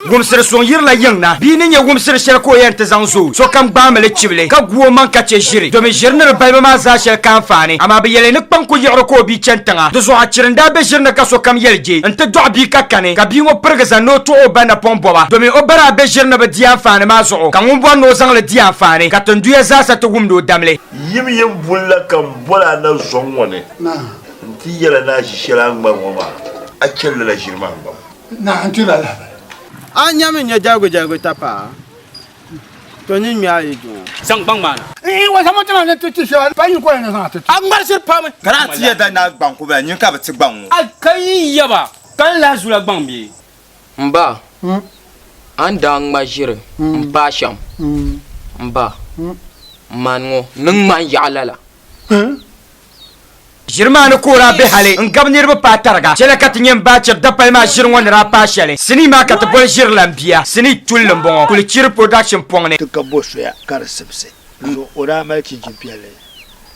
Wumsiri suŋ yirila yiŋ na. Bia ni nyɛ wumsiri shɛli ka o yɛn ti zaŋ zooi, sokam gbaami li chibili ka gu o maŋ ka chɛ ʒiri, domi ʒiri ni di balibu maa zaa shɛli ka anfaani. Amaa bɛ yɛli ni kpaŋ ku yiɣiri ka o bia chani tiŋa. Di zuɣu achiri n-daa be ʒiri ni ka sokam yɛli je nti dɔɣi bia ka kani, ka bia ŋɔ pirigi zani ni o tuɣi o ba napɔŋ bɔba, domi o ba daa be ʒiri ni bi di anfaani maa zuɣu, ka ŋun bɔri ni o zaŋ li di anfaani, ka tinduya zaasa ti wumdi o damli. Yimyim buli la ka m bol a na zɔŋ ŋɔ ni nti yɛl a ni a ʒi shɛli a ni ŋmari ŋɔ maa, a chɛ lala ʒiri maa ŋmabu. Naa n-ti la lahibali. A nyami n-nyɛ jɛrigu jɛrigu tapaa, to ni ŋme a yi duŋɔ. Zaŋ gbaŋ maa na. N wa zaŋ ti ma ni ti ti shɛli, pa yi kɔya ni zaŋ ti ti. A ŋmarisiri pam. Ka daa ti yɛda ni a gbaŋ ku bala, nyini ka bɛ ti gbaŋ ŋɔ. A ka yi yaba ka n lahi zula gbaŋ bee? M ba, a ni daa ŋma ʒiri m-paai shɛm, m ba, mani ŋɔ ni ŋma n-yaɣi lala. Ʒiri maa ni ka o daa be hali n-gabi niriba paai tariga. Chɛla ka ti nyɛ m-baai chiri dapali maa ʒiri ŋɔ ni daa paai shɛli. Sinii maa ka ti boli ʒiri lan bia. Sinii tulli m-bɔŋɔ, kuli chiri production pɔŋ ni. Ti ka bo soya ka di sibisi. Di zuɣu o daa mali chinchin piɛlli.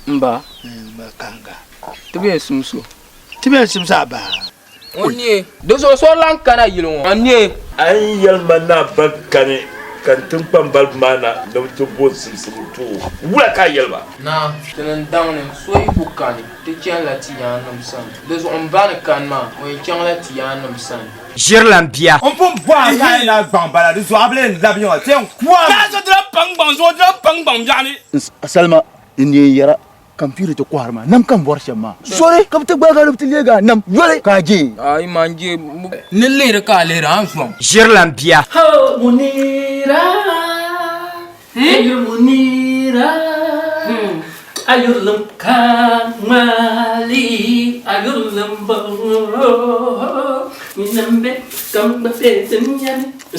M ba, M-mali kahiŋga. Ti bɛn simsi o. Ti bɛn simsi a baa. Ŋun neei, di zuɣu so lan kana yili ŋɔ. Ŋun neei. A yi yɛli ma ni a ba kani ka n tiŋkpambaliba maa na ni bɛ ti bo simsibu ti o, wula ka a yɛli ba? Naa, ti ni daŋ ni so yi ku kani, ti chanila ti yaannim sani. Di zuɣu m ba ni kani maa, o yɛn chaŋla ti yaannim sani. Ʒirilan bia. M pun bɔh a ka a yi lahi gbaŋ bala, di zuɣu a bi lee labi yiŋa, ti yɛn ku a mi. Ka so ti lahi paŋ gbaŋ zuɣu, ti lahi paŋ gbaŋ biɛɣuni. Salima n-neei yɛra. Ka m piiri ti kɔhiri maa nam ka m bɔri shɛm maa. Soli ka bɛ ti gbaagi a ni bɛ ti leegi a nam yoli ka a je. Ayi man je ni lihiri ka a lihiri a ni zom. Ʒirilan bia. Ho Munira, ayur Munira, ayurilim ka ŋmali, ayurilim bɔŋɔ, nyini m-be ka m gba be dunia ni. Di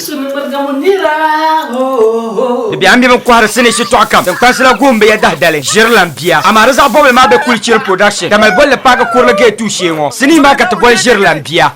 bɛ a mi bɛ kɔhiri sinii shitɔɣu kam din kpansi la guhim bɛ ya dahidali ʒirilan bia. Amaa di zaɣ bɔbili maa be kuli chiri production damali bolli paaki kurili gee tuui shee ŋɔ. Sinii maa ka ti boli ʒirilan bia.